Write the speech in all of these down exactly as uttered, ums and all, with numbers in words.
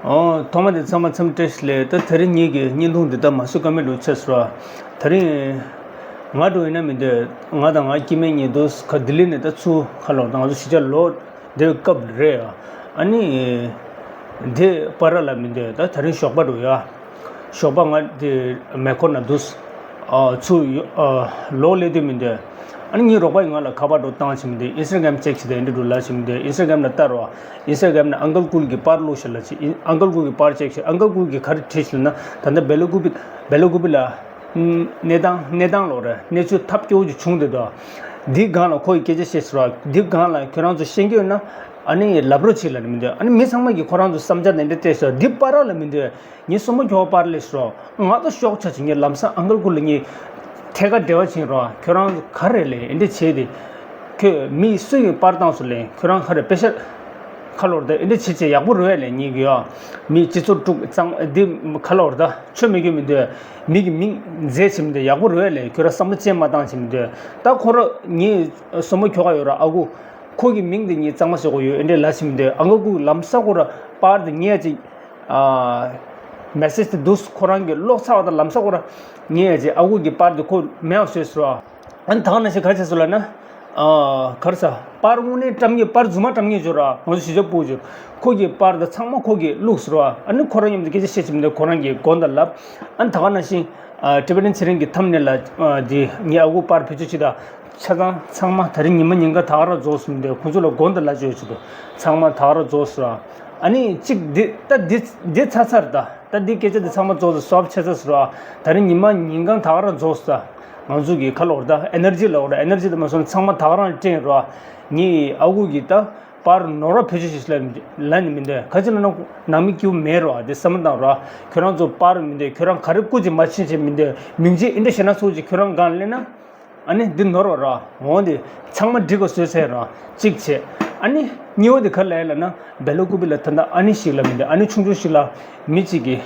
ཨོ། ཐོག་མ་དེ་ཚང་མ་འཚམས་བཀྲ་ཤིས་བདེ་ལེགས། ད་དེ་རིང་ངེད་ཀྱི་བརྙན་ཐུང་འདི་ད་མ་བཟོ་ཀ་མེད་འགྲོ་ཆགས་སོང་ར། དེ་རིང་ང་འགྲོ་ཡིན་ན་མི་འདོད། ང་དང་ང་སྐྱེ་དམན་གཉིས་འདུག་ག་ལྡི་ལི་ནས་ད་ཚུར་ཁ་ལོག་ད་ང་ཚོ་གཞིས་ཆགས་ལོག་དེ་སྐབས་རེད་ཨ། ཨ་ནི་དེ་པར་ལ་མི་འདོད། ད་དེ་རིང་ཞོགས་པ་འགྲོ་ཡ། ཞོགས་པ་ང་དེ་མེ་འཁོར་ནང་འདུག་ཨ། ཚུར་ཡོ་ཨ་ལོག་སླེབས་དུས་མི་འདོད། ཨ་ནི་ངའི་རོགས་པ་ཡིས་ང་ལ་ཁ་པར་འགྲོ་བཏང་བྱེད་མི་འདོད། ཨིན་སི་ཊ་གྷ་རམ་ཅེག་བྱེད་དེ་འདི་འགྲོ་ལ་བྱེད་མི་འདོད། ཨིན་སི་ཊ་གྷ་རམ་ལ་ལྟ་རོགས། ཨིན་སི་ཊ་གྷ་རམ་ནས་ཨང་ཀལ་ཀུལ་གྱི་པར་བླུགས་ཤག་ལ་བྱེད། ཨང་ཀལ་ཀུལ་གྱི་པར་ཅེག་བྱེད། ཨང་ཀལ་ཀུལ་གྱིས་ག་རེ་བྲིས་ཤག་ལབ་ན། ད་ལྟ་སྦེ་ལ་ཀུ་པི་སྦེ་ལ་ཀུ་པི་ལ་གནས་སྟངས་གནས་སྟངས་ལོག་རེད། གནས་ཚུལ་ཐབས་སྐྱོ་བོ་ཅིག་བྱུང་བསྡད་འདུག་འདི་སྒང་ལ་ཁོ་ཡིས་སྐད་ཆ་བཤད་ཟེར་བ། འདི་སྒང་ལ་ཁྱོད་རང་ཚོ་ཤེས་ཀྱི་ཡོད་ན་ཨ་ནི་ལབ་རོགས་བྱེད་ལབ་ནི་མི་འདོད། ཨ་ནི་མི་ཚང་མ་གིས་ཁོ་རང་ཚོ་བསམ་འཆར་དེ་འདྲ་སྤྲད་སོང་། འདི་པར་ར་ལ་མི་འདོད། ངས་སོ་མོ་ཁྱོ་ག་པར་ལས་སོ། ང་ད་ཤོག་ཆ་ཆུ་ངས་ལམ་སང་ཨང་ཀལ་ཀུ་ལ་ངས་ཐད་ཀར་འབྲེལ་བ་བྱིན་རོགས། ཁྱོད་རང་ག་རེ་ལས་འདི་འདྲ་བྱས་ཏེ། ཁྱོད་མི་སུ་ཡིས་པར་བཏང་སོང་ལས། ཁྱོད་རང་ག་རེ་པེ་ཤ་ཁ་ལོར་ད་འདི་འདྲ་བྱེད་བྱེད་ཡག་པོ་རེད་ལས། ངས་གི་ཡོ། མི་སྤྱི་ཚོགས་དཀྲུག་གཙང་འདི་ཁ་ལོར་ད་ཆོ་མི་གྱོད་མི་འདོད། མི་གི་མིང་མཛེས་བྱེད་མི་འདོད། ཡག་པོ་རེད་ལས། ཁྱོད་རང་བསམ་བློ་ཅན་མ་བཏང་བྱེད་མི་འདོད། ད་ཁོ་ར་ངས་སོ་མོ་ཁྱོ་ག་ཡོད་ར་ཨ་ཁུ། ཁོ་གི་མིང་འདི་ངས་གཙང་མ་བཟོ་དགོས་ཡོད། འདི་འདྲ་ལབ་བྱེད་མི་འདོད། ཨང་ཀལ་ཀུ་ལམ་སང་ཁོ་ར་པར་འདི་ངས་ཅིག་ཨ། མེ་སེ་ཇི་དེ་འདུག་ཁོ་རང་གིས་ཀློག་ཚར་བ་དང་ལམ་སང་ཁོ་ར་ངས་ཅིག་ཨ་ཁུ་གི་པར་འདི་ཁོ་མེད་པ་བཟོས་སོང་ར། ཨ་ནི་ད་ག་ནང་བཞིན་ག་རེ་བྱས་སོང་ལབ་ན། ཨ། ག་རེ་ཟ། པར་དངོས་གནས་བཀྲམ་མཁན་པར་རྫུན་མ་བཀྲམ་མཁན་ཅིག་ཡོད་ར། ང་ཚོ་གཞིས་ཆགས་ཕྲུ་གུ་ཅིག་ཁོ་གི་པར་དང་ཚང་མ་ཁོ་གིས་བླུགས་སོང་ར། ཨ་ནི་ཁོ་རང་མཉམ་དུ་སྐད་ཆ་བཤད་བྱེད་མི་འདོད། ཁོ་རང་གིས་དགོངས་དག་ལབ། ཨ་ནི་ད་ག་ནང་བཞིན། ཨ། ཊི་བེ་ཊན་ཚེ་རིང་གི་ཐམ་ནེལ་ལ། ཨ། འདི་ངས་ཨ་ཁུ་པར་བེད་སྤྱོད་བྱེད་ད། ཆ་ཚང་ཚང་མ་ད་རིང་ཉི་མ་ཉིན་གང་ད་ག་རང་རྫོགས་སོང་མི་འདུག་ཁོང་ཚོ་ལ་དགོངས་དག་ལབ་བྱས་ཡོད་ཆེད་དུ་ཚང་མ་ད་ག་རང་རྫོགས་སོང་ར། ཨ་ནི་གཅིག་འདི་ད་འདི་འདི་ཚར་ཚར་ད། ད་འདི་སྐད་ཆ་འདི་ཚང་མ་རྫོགས་སོང་། སོབ་ཆ་ཚར་སོང་ར། ད་རིང་ཉི་མ་ཉིན་གང་ད་ག་རང་རྫོགས་སོང་ད། ང་ཚོ་གི་ཁ་ལོར་ད་ཨེ་ནར་ཇི་ལོག་ར། ཨེ་ནར་ཇི་ད་མ་སོང་ཚང་མ་ད་ག་རང་སྤྲད་ར། ངའི་ཨ་ཁུ་གི་ད་པར་ནོར་བ་བེད་སྤྱོད་བྱེད་ལ་ལབ་ནི་མི་འདུག་ག་ཅི་ལབ་ན་ནང་མི་སྐྱིད་པོ་མེད་ར། འདི་བསམ་བློ་བཏང་ར། ཁྱོད་རང་ཚོ་པར་མི་འདུག་ཁྱོད་རང་ག་རེ་སྐུ་མཁྱེན་མ་མཁྱེན་བྱེད་མི་འདུག་མིང་ཆེ་འདི་འདྲ་བྱས་ན་ཚོགས་ཀྱི་ཁྱོད་རང་སྒང་ལེན་ན། ཨ་ནི་འདི་ནོར་བ་ར། འོང་འདི་ཚང་མ་འགྲིག་ག་བཟོས་ཚར་ར། གཅིག་བྱས། ཨ་ནི་གཉིས་པ་འདི་ག་ལ་ཡིན་ལབ་ན་སྦེ་ལ་ཀུ་པི་ལ་ད་ལྟ་ཨ་ནི་ཞིག་ལ་མི་འདུག་ཨ་ནི་ཆུང་ཆུང་ཞིག་ལ་མི་གཅིག་གིས་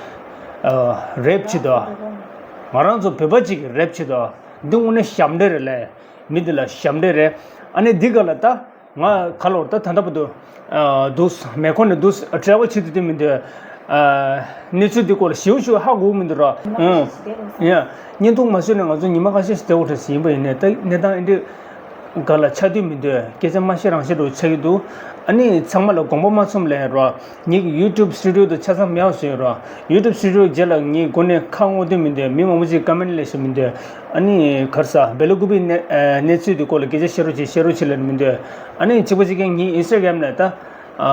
ཨ་རེབ་བྱེད་དོ། ང་རང་ཚོ་བོད་པ་གཅིག་གིས་རེབ་བྱེད་དོ། འདི་དངོས་གནས་ཞབས་འདྲེན་རེད་ལས། མི་འདི་ལ་ཞབས་འདྲེན་རེད། ཨ་ནི་འདི་ག་ལ་ད། ང་ཁ་ལོར་ད་ད་ལྟ་བར་དུ། ཨ། འདུག་མེ་འཁོར་ནས་འདུག་ཊེ་རེ་ཝལ་བྱེད་དུས་དེ་མི་འདུག་ཨ། གནས་ཚུལ་འདི་སྐོར་ལ་ཞེ་པོ་ཞེ་པོ་ཧ་གོ་མི་འདུག་ར། ཨང་། ཡ། བརྙན་ཐུང་མ་བཟོས་ནས་ང་ཚོ་ཉི་མ་ཁ་ཤས་ཤིག་བསྡད་དགོས་རེད་ཟེར་ཡིན་པ་ཡིན་ནའི་ད་གནས་སྟངས་ཨེ་འདྲ་ག་ལ་ཆགས་དུས་མི་འདུག་སྐད་ཆ་མ་བཤད་རང་བཤད་འདྲ་བོ་ཆགས་ཀྱི་འདུག་ཨ་ནི་ཚང་མ་ལ་དགོངས་པ་མ་ཚོམས་ལབ་ར། ངེད་ཀྱི་ཡུ་ཊུབ་སི་ཊུ་ཌི་ཡོ་དང་ཆ་ཚང་མེད་པ་བཟོས་ཡོད་ར། ཡུ་ཊུབ་སི་ཊུ་ཌི་ཡོ་རྗེས་ལ་ངའི་སྒོ་ནས་ཁ་ངོ་སྟོན་མི་འདུག་མི་མང་པོ་ཅིག་ཀ་མེན་ལས་བྱེད་མི་འདུག་ཨ་ནི་ག་རེ་ཟ། སྦེ་ལ་ཀུ་པིའི་གནས་ཨ་གནས་ཚུལ་དེ་སྐོར་ལ་སྐད་ཆ་བཤད་རོགས་བྱེད་བཤད་རོགས་བྱེད་ལབ་མི་འདུག་ཨ་ནི་གཅིག་པ་གཅིག་རྐྱང་ངའི་ཨིན་སི་ཊ་གྷ་རམ་ལ་ད་ཨ་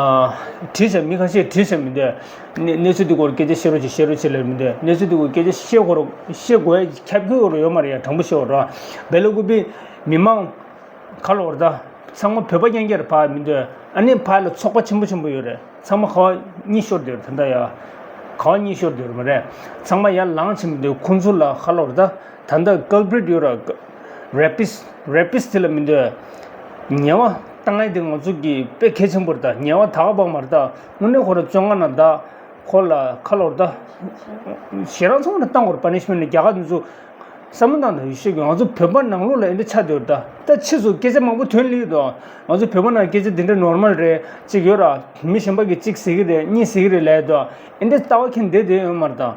བྲིས་བྱས་མི་ཁ་ཤས་བྲིས་བྱས་མི་འདུག་གནས་གནས་ཚུལ་དེ་སྐོར་སྐད་ཆ་བཤད་རོགས་བྱེད་བཤད་རོགས་བྱེད་ལབ་མི་འདུག་གནས་ཚུལ་དེ་སྐོར་སྐད་ཆ་བཤད་དགོས་རོགས་བཤད་དགོས་ཡ་ཁྱབ་ཁྱུ་ཡོད་རོགས་ཡོད་མ་རེད་ཡ། དྲང་པོ་བཤད་རོགས་ར། སྦེ་ལ་ཀུ་པིའི་མི་མང་ཁ་ལོར་ད་ཚང་མ་བོད་པ་རྐྱང་རྐྱང་རེད། ཕར་མི་འདུག་ཨ་ནི་ཕར་ལ་ཚོགས་པ་ཆེན་པོ་ཆེན་པོ་ཡོད་རེད། ཚང་མ་ག་བ་གཉིས་ཤོར་བསྡད་རེད་ད་ལྟ་ཡ། ག་བ་གཉིས་ཤོར་བསྡད་རེད་མ་རེད། ཚང་མ་ཡར་ལངས་ཕྱིན་མི་འདུག་ཁོང་ཚོ་ལ་ཁ་ལོར་ད་ད་ལྟ་ཀལ་པི་རིཊ་ཡོད་ར། རེ་པིས་རེ་པིས་དེ་ལ་མི་འདུག་ཉེས་པ་བཏང་ཡ་དེ་ང་ཚོ་གི་དཔེ་གལ་ཆེན་པོ་རེད་ད། ཉེས་པ་ད་ག་པ་མ་རེད་ད། དངོས་གནས་ཁོ་ར་བཙོན་ཁང་ནང་ད་ཁོ་ལ་ཁ་ལོར་ད་ཞེ་དྲག་ཚང་མ་ལ་བཏང་དགོས་རེད། པ་ནི་ཤི་མེན་ཊི་རྒྱ་གར་དེ་ཚོ། བསམ་བློ་བཏང་དང་ཡེ་ཤེས་ཀྱིས་ང་ཚོ་བོད་པ་ནང་ལོགས་ལ་ཨེ་འདྲ་ཆགས་བསྡད་ཡོད་ད། ད་ཕྱིས་སུ་སྐད་ཆ་མང་པོ་ཐོན་ལེ་ཡོད་དོ། ང་ཚོ་བོད་པ་ནང་སྐད་ཆ་འདི་འདྲ་ནོར་མལ་རེད་ཅིག་ཡོད་ར། མི་གཞན་པ་གིས་གཅིག་ཟེར་གི་རེད་གཉིས་ཟེར་གི་རེད་ལབ་ཡོད་དོ། ཨེ་འདྲ་ལྟ་བ་མཁན་བསྡད་བསྡད་ཡོད་མ་རེད་ད།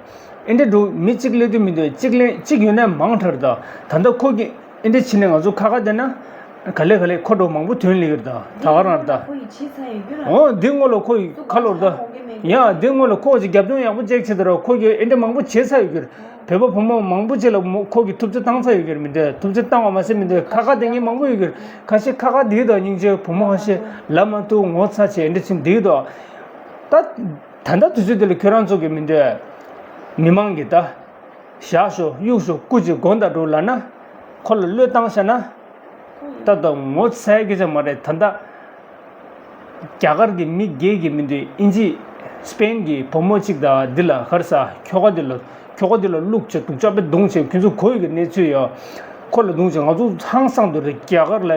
ཨེ་འདྲ་འགྲོ་མི་གཅིག་སླེབས་དུས་མི་འདུག་གཅིག་སླེབས་གཅིག་ཡོད་ན་མང་དྲགས་རེད་ད། ད་ལྟ་ཁོ་གིས་ཨེ་འདྲ་བྱས་ནས་ང་ཚོ་ཁ་ཁ་བསྡད་ན། ག་ལེ་ག་ལེ་ཁོ་འགྲོ་མང་པོ་ཐོན་ལེ་ཡོད་རེད་ད། ད་ག་རང་རེད་ད། ཁོ་ཡིས་བྱས་ཚར་ཡོད་རྒྱུ་ར། འོ་འདི་སྔོན་ལ་ཁོ་ཡི་ཁ་ལོར་ད། ཡ་འདི་སྔོན་ལ་ཁོ་གིས་རྒྱབ་སྐྱོར་ཡག་པོ་ཅིག་བྱས་ད་ར། ཁོ་གིས་ཨེ་འདྲ་མང་པོ་བྱས་ཚར་ཡོད་རྒྱུ་ར། བོད་པ་བུ་མོ་མང་པོ་ཅིག་ལ་མོ་ཁོ་གིས་ཐུབ་ཚོད་བཏང་ཚར་ཡོད་ཀྱི་རེད་མི་འདུག་ཐུབ་ཚོད་བཏང་བ་མ་ཟད་མི་འདུག་ཁ་ཁ་དེ་ཉིད་མང་པོ་ཡོད་ཀྱི་རེད། ཁ་ཤས་ཁ་ཁ་དེ་དང་སྙིང་རྗེ་བུ་མོ་ཁ་ཤས་ལབ་མ་ཐུབ་ངོ་ཚ་བྱས་འདི་ཕྱིན་འདི་དང་། ད་ད་ལྟ་དུས་ཚོད་འདི་ལ་ཁྱོད་རང་ཚོ་གི་མི་འདུག་མི་མང་གི་ད་བཞག་ཤོག་གཡུག་ཤོག་སྐུ་མཁྱེན་དགོངས་དག་འགྲོ་ལབ་ན་ཁོ་ལ་བློས་བཏང་བཞག་ན། ད་ད་ངོ་ཚ་གི་ཅང་མ་རེད་ད་ལྟ། རྒྱ་གར་གྱི་མི་སྒེར་གྱི་མི་འདུག་ཨིན་ཇི། སི་པེན་གྱི་བུ་མོ་གཅིག་དང་འདི་ལ་ག་རེ་ཟ་ཁྱོ་ག་འདི་ལ་ཁྱོ་ག་འདི་ལ་བླུགས་བྱས་སྡུག་ཅག་པོ་རྡུང་བྱས་ཁོ་ཚོ་གོ་ཡི་གི་གནས་ཚུལ་ཡོད། ཁོ་ལ་རྡུང་བྱས་ང་ཚོ་ཧང་སངས་འདུག་རེད། རྒྱ་གར་ལ་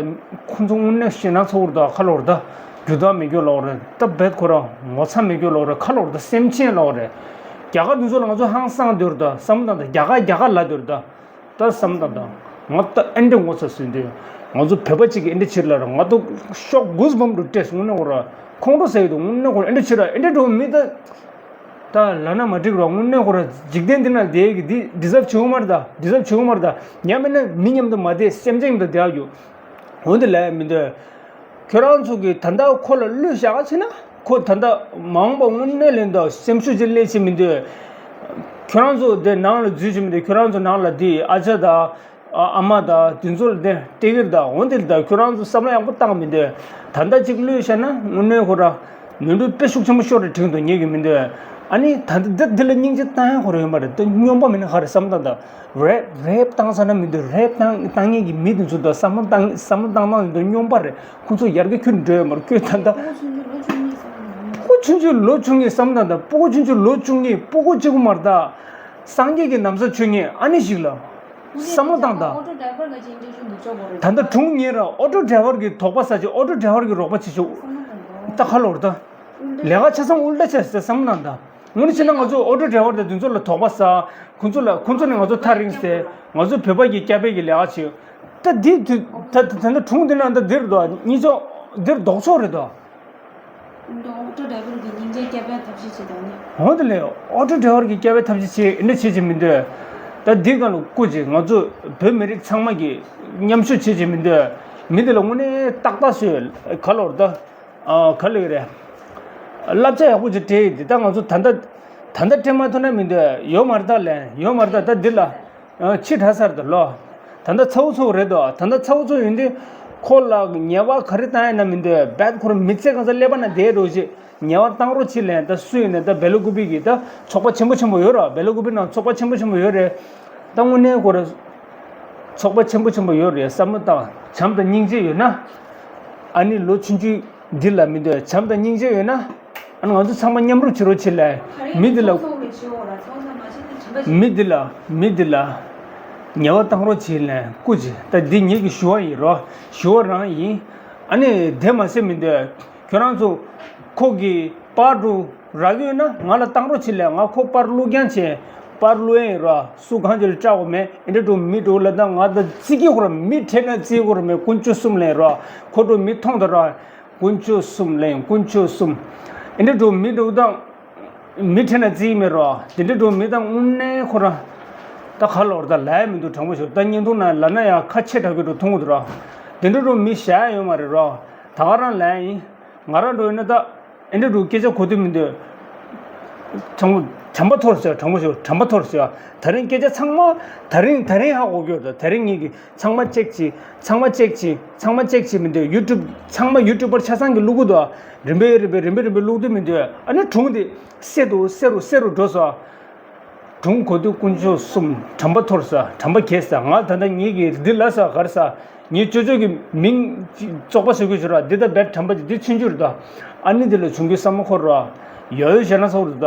ཁོ་ཚོ་དངོས་གནས་ཞེད་སྣང་ཚ་པོ་རེད་ད། ཁ་ལོར་ད་རྒྱུ་དག་མེད་རྒྱུ་ལོག་རེད་ད། རྦད་ཁོ་རང་ངོ་ཚ་མེད་རྒྱུ་ལོག་རེད། ཁ་ལོར་ད་སེམས་ཅན་ལོག་རེད། རྒྱ་གར་འདི་ཚོ་ལ་ང་ཚོ་ཧང་སངས་འདུག་རེད་ད། བསམ་བློ་བཏང་ད་རྒྱ་གར་རྒྱ་གར་ལབ་འདུག་རེད་ད། ད་བསམ་བཏང་དང་། ང་ད་ཨེ་འདྲ་ངོ་ཚ་ཟིན་དུས། ང་ཚོ་བོད་པ་གཅིག་གིས་ཨེ་འདྲ་བྱེད་ལ་ར་ང་ད་ཤོག་གུས་བམ་རུ་སྤྲད་སོང་ནས་འོ་ར། ཁོང་ཁྲོ་ཟ་ཡི་འདུག་དངོས་གནས་ཁོ་ཨེ་འདྲ་བྱེད་ར་ཨེ་འདྲ་འགྲོ་མི་ད། ད་ལབ་ན་མ་འགྲིག་རོགས། དངོས་གནས་ཁོ་ར་འཇིག་རྟེན་འདི་ན་བསྡད་ཀྱི་འདི་ཌི་ཛརབ་བྱེད་དགོས་མ་རེད། ད་ཌི་ཛརབ་བྱེད་དགོས་མ་རེད། ད་ཉམས་མེད་ན་མི་མཉམ་དུ་མ་བསྡད། སེམས་ཅན་དུ་བསྡད་རྒྱུ། འོ་འདི་ལས་མི་འདོད། ཁྱོད་རང་ཚོ་གིས་ད་ལྟ་ཁོ་ལ་བློས་བཞག་ཆེ་ན། ཁོ་ད་ལྟ་མ་འོངས་པ་དངོས་གནས་ལས་འདུག་སེམས་ཤུགས་ཅིག་སླེབས་ཆེ་མི་འདོད། ཁྱོད་རང་ཚོ་དེ་ནང་ལ་འཛུལ་ཆེ་མི་འདོད། ཁྱོད་རང་ཚོ་ནང་ལ་དེ་ཨ་ཅག་དང་། ཨ་ཨ་མ་དང་དེ་ཚོ་ལ་དེ་སྤྲད་ཀྱི་རེད། ད་འོ་འདི་ལ་ད་ཁྱོད་རང་ཚོ་བསམ་བློ་ཡག་པོ་བཏང་མི་འདོད། ད་ལྟ་ཅིག་བློས་བཞག་ན་དངོས་གནས་ཁོ་ར་ནོར་འཁྲུལ་དཔེ་ཤུགས་ཆེན་པོ་ཤོར་རེད་དྲན་འདུག་ངེད་ཀྱིས་མི་འདོད། ཨ་ནི་ད་ལྟ་འདི་འདི་ལ་སྙིང་རྗེ་བཏང་ཡ་ཁོ་ར་ཡོད་མ་རེད། ད་སྨྱོན་པ་མིན་ན་ཧ་རེ་བསམ་བཏང་། ད་རེབ་རེབ་བཏང་ས་ན་མི་འདོད། རེབ་བཏང་བཏང་མཁན་གྱི་མི་དེ་ཚོ་ད་བསམ་བློ་བཏང་བསམ་བློ་བཏང་སྟངས་དེ་ཚོ་སྨྱོན་པ་རེད། ཁོ་ཚོ་ཡར་རྒྱས་ཁྱོན་འགྲོ་ཡོད་མ་རེད། ཁྱོད་ད་ལྟ་ཕྲུ་གུ་ཆུང་ཆུང་ལོ་བཅུ་གཉིས་བསམ་བློ་ཕྲུ་གུ་ཆུང་ཆུང་ལོ་བཅུ་གཉིས་ཕྲུ་གུ་གཅིག་པུ་མ་རེད། ད་སངས་རྒྱས་ཀྱི་ན་བཟའ་མཆོད་མཁན་ཨ་ནི་ཞིག་ལ་བསམ་བློ་བཏང་། ད་ད་ལྟ་སྒྲུང་ཉན་ར་ཨོ་ཊོ་ཌ་རའི་ཝར་གྱི་དོགས་པ་ཟ་ཅིག་ཨོ་ཊོ་ཌ་རའི་ཝར་གྱི་རོགས་པ་བྱེད་ཤོག་ད་ཁ་ལོར་ད་ལས་ཀ་ཆ་ཚང་ཨུལ་ཊ་ཆགས་ཟེར་བསམ་བློ་བཏང་། ད་དངོས་གནས་བྱས་ན་ང་ཚོ་ཨོ་ཊོ་ཌ་རའི་ཝར་དང་དེ་ཚོ་ལ་དོགས་པ་ཟ། ཁོ་ཚོ་ལ་ཁོ་ཚོ་ནས་ང་ཚོ་ཐག་རིང་སྟེ་ང་ཚོ་བོད་པ་གི་སྐྱ་བལ་གྱི་ལས་ཀ་བྱེད། ད་འདི་དུས་ད་ད་ད་ད་སྒྲུང་འདི་ནང་ད་འདིར་འདུག་གཉིས་ཆོག་འདིར་ལྡོག་ཕྱོགས་རེད་དོ། ཨོ་ཊོ་ཌ་རའི་ཝར་གྱི་སྙིང་རྗེ་སྐྱ་བལ་ཐབས་ཤེས་བྱེད་དོ་ནི། འོ་དེ་ལས་ཨོ་ཊོ་ཌ་རའི་ཝར་གྱི་སྐྱ་བལ་ཐབས་ཤེས་བྱེད་འདི་འདྲ་བྱེད་ཀྱི་མི་འདོད། ད་འདི་སྒང་ལ་སྐུ་མཁྱེན། ང་ཚོ་བོད་མི་རིགས་ཚང་མ་གིས་མཉམ་ཞུགས་བྱེད་ཀྱི་མི་འདོད། མི་འདི་ལ་དངོས་གནས་ཏག་ཏག་བཟོས་ག་ལོར་ད། ཨ་ག་ལེ་རེད། བསླབ་བྱ་ཡག་པོ་ཅིག་སྤྲད་ཡིན། འདི་ད་ང་ཚོ་ད་ལྟ་ད་ལྟ་སྤྲད་མ་ཐུབ་ན་མི་འདོད། ཡོད་མ་རེད། ད་ལན་ཡོད་མ་རེད། ད་ད་འདི་ལ་ཕྱི་དྲགས་ཚར་འདུག་ལོ། ད་ལྟ་ཚ་བོ་ཚ་བོ་རེད་དོ། ད་ལྟ་ཚ་བོ་ཚ་བོ་ཡིན་དུས་ཁོ་ལ་ཉེས་པ་ག་རེ་བཏང་ཡིན་ན་མི་འདོད། རྦད་ཁོ་རང་མི་ཚེ་གང་ཚ་ཀླད་པ་ན་བསྡད་འགྲོ་ཞིག་ཉེས་པ་བཏང་རོགས་བྱེད་ལན། ད་སུ་ཡིན་ན་ད་སྦེལ་ཀོབ་པི་གི་ད་ཚོགས་པ་ཆེན་པོ་ཆེན་པོ་ཡོད་ར། སྦེལ་ཀོབ་པི་ནང་ཚོགས་པ་ཆེན་པོ་ཆེན་པོ་ཡོད་རེད། ད་དངོས་གནས་ཁོ་རང་ཚོགས་པ་ཆེན་པོ་ཆེན་པོ་ཡོད་རེད། བསམ་བློ་བཏང་། བྱམས་དང་སྙིང་རྗེ་ཡོད་ན། ཨ་ནི་ལོ་ཆུང་ཆུང་འདི་ལ་མི་འདོད། བྱམས་དང་སྙིང་རྗེ་ཡོད་ན། ཨ་ནི་ང་ཚོ་ཚང་མ་མཉམ་རུབ་བྱེད་རོགས་བྱེད་ལ། མི་འདི་ལ་མི་འདི་ལ་མི་འདི་ལ་ཉེས་པ་བཏང་རོགས་བྱེད་ལ་སྐུ་མཁྱེན། ད་འདི་ངེད་ཀྱི་ཞུ་བ་ཡིན་རོ། ཞུ་བ་རང་ཡིན། ཨ་ནི་དེ་མ་ཟད་མི་འདོད། ཁྱོད་རང་ཚོ་ཁོ་གི་པར་འདྲ་རག་གི་ཡོད་ན་ང་ལ་བཏང་རོགས་བྱེད་ལ། ང་ཁོ་པར་བླུག་རྐྱང་བྱེད། པར་བླུག་ཡིན་ར། སུ་གང་ཅི་ལ་སྐྲག་དགོས་མེད། ཨེ་འདྲ་འགྲོ་མི་འགྲོ་ལ་ད་ང་ད་བརྩི་གི་ཁོ་ར་མི་ཁྲེལ་ན་བརྩི་ཁོ་ར་མེད། དཀོན་མཆོག་གསུམ་ལ་ཡིན་ར། ཁོ་འགྲོ་མི་མཐོང་ད་ར། དཀོན་མཆོག་གསུམ་ལ་ཡིན། དཀོན་མཆོག་གསུམ། ཨེ་འདྲ་འགྲོ་མི་འགྲོ་ད་མི་ཁྲེལ་ན་བརྩི་གི་མེད་ར། དེ་འདྲ་འགྲོ་མི་ད་དངོས་གནས་ཁོ་ར་ད་ག་ལོར་ད་ལས་མི་འདུག་དྲང་པོ་ཞུ། ད་བརྙན་ཐུང་ན་ལབ་ན་ཡང་ཁ་ཆེ་དྲགས་ཀྱི་འགྲོ་མཐོང་གི་འདུག་ར། དེ་འདྲ་འགྲོ་མི་བཞག་ཡ་ཡོད་མ་རེད་ར། ད་ག་རང་ལས་ཡིན། ང་རང་འགྲོ་ཡིན་ན་ད། ཨེ་འདྲ་འགྲོ་སྐད་ཆ་གོ་དུས་མི་འདོད། དྲང་པོ་དྲན་པ་འཐོར་ཟེར། དྲང་པོ་ཞུ། དྲན་པ་འཐོར་ཟེར། ད་རིང་སྐད་ཆ་ཚང་མ་ད་རིང་ད་རིང་ཧ་གོ་གི་ཡོད། ད་ད་རིང་ངེད་ཀྱིས་ཚང་མ་ཅེག་བྱེད། ཚང་མ་ཅེག་བྱེད། ཚང་མ་ཅེག་བྱེད་མི་འདོད། ཡུ་ཊུབ་ཚང་མ་ཡུ་ཊུབ་པར་ཆ་ཚང་གིས་བླུག་གི་འདུག་རིམ་པས་རིམ་པས་རིམ་པས་རིམ་པས་བླུག་དུས་མི་འདོད། ཨ་ནི་སྒྲུང་དེ་གསལ་དུ་གསལ་རུ་གསལ་རུ་འགྲོ་སོང་། སྒྲུང་གོ་དུས་དཀོན་མཆོག་གསུམ་དྲན་པ་འཐོར་ས། དྲན་པ་གས་ས། ང་ད་ལྟ་ངེད་ཀྱིས་འདི་ལབ་ས་ག་རེ་ས། ངའི་ཅོ་ཅོ་གི་མིང་ཅིག་བཙོག་པ་བཟོ་གི་བྱོས་ར། འདི་ད་རྦད་དྲན་པ་ཅིག་འདི་ཆུང་ཆུང་རེད་ད། ཨ་ནི་འདི་ལ་བྱུང་གི་བསམ་བློ་འཁོར་ར། ཡོ་ཡོ་བྱས་ན་ཚ་བོ་རེད་ད།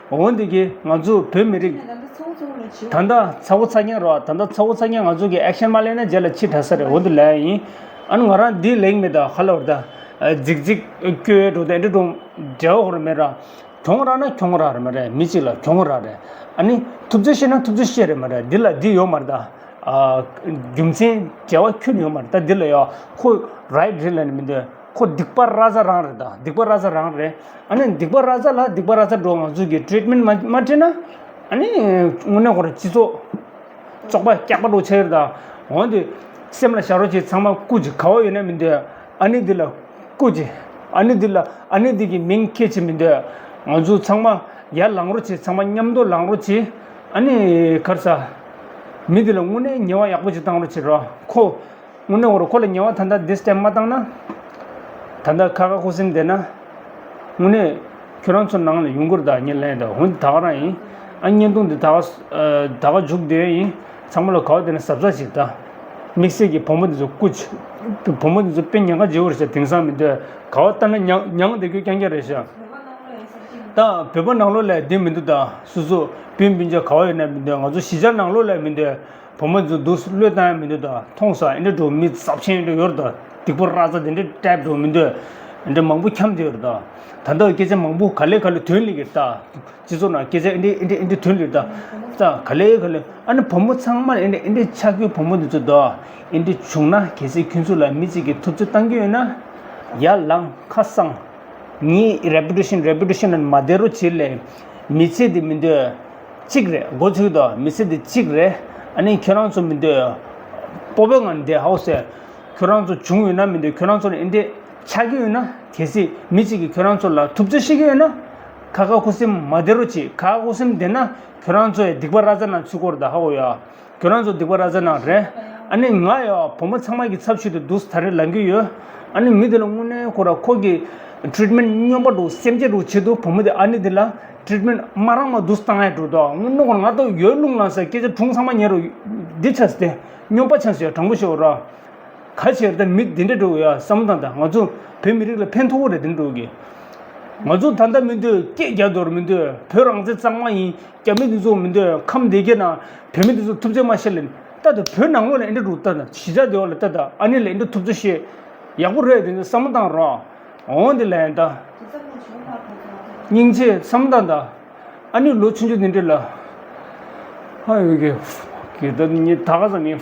འོ་འདི་གི་ང་ཚོ་བོད་མི་རིགས་ད་ལྟ་ཚ་བོ་ཚ་བོ་ལ་བྱེད། ད་ལྟ་ཚ་བོ་ཚ་རྐྱང་ར། ད་ལྟ་ཚ་བོ་ཚ་རྐྱང་ང་ཚོ་གི་ཨེག་ཤན་མ་ལེན་ན་རྗེས་ལ་ཕྱི་དྲགས་ས་རེད། འོ་འདི་ལབ་ཡ་ཡིན། ཨ་ནི་ང་རང་འདི་ལེགས་མེད་ད་ཧ་ལ་བར་ད། རྫིག་རྫིག་སྐྱོ་བའི་འགྲོ་ད་འདི་འགྲོ་འབྲེལ་བ་ཧོར་མེད་ར། གྱོང་རག་ན་གྱོང་རག་རེད་མ་རེད། མི་གཅིག་ལ་གྱོང་རག་རེད། ཨ་ནི་ཐུབ་ཚོད་ཤེས་ན་ཐུབ་ཚོད་ཤེས་རེད་མ་རེད། འདི་ལ་འདི་ཡོད་མ་རེད་ད། ཨ། རྒྱུ་མཚན་འབྲེལ་བ་ཁྱོན་ཡོད་མ་རེད། ད་འདི་ལ་ཡོད་ཁོ་རའིཊ་རེད་ལབ་ནས་མི་འདོད། ཁོ་སྡིག་པ་ར་ཛ་རང་རེད་ད། སྡིག་པ་ར་ཛ་རང་རེད། ཨ་ནི་སྡིག་པ་ར་ཛ་ལ་སྡིག་པ་ར་ཛ་འགྲོ། ང་ཚོ་གི་ཊི་རིཊ་མེན་ཊི་མ་མ་སྤྲད་ན། ཨ་ནི་དངོས་གནས་ཁོ་རང་སྤྱི་ཚོགས་བཙོག་པ་སྐྱག་པ་འགྲོ་ཆེ་རེད་ད། འོན་ཏེ་སེམས་ལ་བཞག་རོགས་བྱེད། ཚང་མ་སྐུ་མཁྱེན། ག་བ་ཡོད་ན་མི་འདོད། ཨ་ནི་འདི་ལ་སྐུ་མཁྱེན། ཨ་ནི་འདི་ལ་ཨ་ནི་འདི་གི་མིང་ཁྱེད་ཀྱིས་མི་འདོད། ང་ཚོ་ཚང་མ་ཡར་ལངས་རོགས་བྱེད། ཚང་མ་མཉམ་དུ་ལངས་རོགས་བྱེད། ཨ་ནི་ག་རེ་ཟ། མི་འདི་ལ་དངོས་གནས་ཉེས་པ་ཡག་པོ་ཅིག་བཏང་རོགས་བྱེད་རོགས། ཁོ་དངོས་གནས་འོ་ར་ཁོ་ལ་ཉེས་པ་ད་ལྟ་འདི་སྟེ་མ་བཏང་ན། ད་ལྟ་ཁ་ཁ་ཁུ་སིམ་བསྡད་ན། དངོས་གནས་ཁྱོད་རང་ཚོ་ནང་ལ་ཡོང་གི་རེད་ད། ངས་ལན་ད་འོན་ད་ག་རང་ཡིན། ཨ་བརྙན་ཐུང་འདི་ད་ག་ད་ག་མཇུག་བསྡད་ཡིན། ཚང་མ་ལ་ག་བ་བསྡད་ན་གཟབ་གཟབ་བྱེད་ད། དམིགས་བསལ་གྱི་བུ་མོ་འདི་ཚོ་སྐུ་མཁྱེན། བུ་མོ་འདི་ཚོ་དཔེ་ཉེན་ཁ་ཆེ་བོ་རེད་ཤག་དེང་སང་མི་འདོད། ག་བ་ལྟ་ན་མྱང་མྱང་བསྡད་རྒྱུ་རྐྱང་རྐྱང་རེད་ཤག་ད་བོད་པ་ནང་ལོགས་ལ་འདི་མི་འདུག་ད་སོ་སོ་སྤུན་སྤུན་ཆ་ག་བ་ཡོད་ན་མི་འདོད། ང་ཚོ་གཞིས་ཆགས་ནང་ལོགས་ལ་མི་འདོད། བུ་མོ་ཚོ་འདུག་བློས་བཏང་ཡ་མི་འདུག་ད་མཐོང་ས་ཨེ་འདྲ་འགྲོ་མི་ཚབས་ཆེན་འདྲ་ཡོད་རེད་ད། སྡིག་པ་ར་ཙ་དེ་འདྲ་ཏྲེབ་འགྲོ་མི་འདུག་ཨེ་འདྲ་མང་པོ་འཁྱམས་བསྡད་ཡོད་རེད་ད། ད་ལྟ་སྐད་ཆ་མང་པོ་ག་ལེ་ག་ལེ་ཐོན་ལེ་གི་རེད་ད། སྤྱི་ཚོགས་ནང་སྐད་ཆ་ཨེ་འདྲ་ཨེ་འདྲ་ཨེ་འདྲ་ཐོན་ལེ་རེད་ད། ད་ག་ལེ་ག་ལེ་ཨ་ནི་བུ་མོ་ཚང་མ་ཨེ་འདྲ་ཨེ་འདྲ་ཆགས་ཀྱི་བུ་མོ་འདི་ཚོ་ད་ཨེ་འདྲ་བྱུང་ན་གལ་སྲིད་ཁྱོད་ཚོ་ལ་མི་གཅིག་གིས་ཐུབ་ཚོད་བཏང་གི་ཡོད་ན། ཡར་ལངས་ཁ་གསང་། ངའི་རེ་པུ་ཊེ་ཤན་རེ་པུ་ཊེ་ཤན་ནང་མ་བསྡད་རོགས་བྱེད་ལེ། མི་ཚེ་འདི་མི་འདོད་གཅིག་རེད། མགོ་ཚོས་དོ། མི་ཚེ་འདི་གཅིག་རེད། ཨ་ནི་ཁྱོད་རང་ཚོ་མི་འདོད་སྤོབས་པའི་ངང་བསྡད་ཧའོ་ཟེར། ཁྱོད་རང་ཚོ་བྱུང་ཡོད་ན་མི་འདོད། ཁྱོད་རང་ཚོ་ལ་ཨེ་འདྲས་ཆགས་ཀྱི་ཡོད་ན། གལ་སྲིད་མི་གཅིག་གིས་ཁྱོད་རང་ཚོ་ལ་ཐུབ་ཚོད་བྱེད་ཀྱི་ཡོད་ན། ཁ་ཁ་ཁུ་སིམ་མ་བསྡད་རོགས་གྱིས། ཁ་ཁ་ཁུ་སིམ་བསྡད་ན་ཁྱོད་རང་ཚོ་ཡ་སྡིག་པ་ར་ཛ་ནང་ཚུད་ཀྱི་ཡོད་རེད་ད་ཧའོ་ཡ། ཁྱོད་རང་ཚོ་སྡིག་པ་ར་ཛ་ནང་རེད། ཨ་ནི་ང་ཡ་བུ་མོ་ཚང་མ་གི་ཚབ་ཞུས་ཏེ་འདུག་ད་རེས་ལངས་ཀྱི་ཡོད། ཨ་ནི་མི་དེ་ལ་དངོས་གནས་ཁོ་ར་ཁོ་གི་ཊི་རིཊ་མེན་ཊི་སྨྱོན་པ་འདྲ་སེམས་ཅན་འདྲ་བྱེད་འདུག་བུ་མོ་དེ་ཨ་ནི་དེ་ལ་ཊི་རིཊ་མེན་ཊི་མ་རག་མ་འདུག་བཏང་ཡ་འགྲོ་འདུག་དངོས་གནས་ཁོ་ར་ང་ད་ཡོད་རླུང་ལངས་ས་སྐད་ཆ་དྲུང་ཚང་མ་ཉན་རོགས། འདི་ཆགས་ཏེ་སྨྱོན་པ་ཆགས་སོང་ཡ། དྲང་པོ་ཤོད་ར། ག་བྱེད་ད་མི་འདི་འདྲ་འགྲོ་ཡ་བསམ་བློ་བཏང་ད། ང་ཚོ་བོད་མི་རིགས་ལ་ཕན་ཐོགས་རེད་དེ་འགྲོ་གི། ང་ཚོ་ད་ལྟ་མི་འདོད་སྐད་རྒྱག་འདོར་མི་འདོད་བོད་རང་བཙན་གཙང་མ་ཡིན། རྒྱ་མི་འདི་ཚོ་མི་འདོད་ཁམས་བདེ་སྐྱིད་ན་བོད་མི་འདི་ཚོ་ཐུབ་ཚོད་མ་བྱེད་ལེ། ད་ད་བོད་ནང་ལོགས་ལ་ཨེ་འདྲ་འགྲོ་ད་ད་གཞིས་ཆགས་འདི་བ་ལ་ད་ད་ཨ་ནི་ལ་ཨེ་འདྲ་ཐུབ་ཚོད་བྱེད་ཡག་པོ་རེད་དེ་ཚོ་བསམ་བློ་བཏང་རོགས། འོང་འདི་ལ་ཡང་ད་སྙིང་རྗེ་བསམ་བློ་བཏང་ད། ཨ་ནི་ལོ་ཆུང་ཆུང་འདི་འདྲ་ལ་ཧ་ཡོད་གི་གི་ད་ནི་ད་ག་ས་ནི།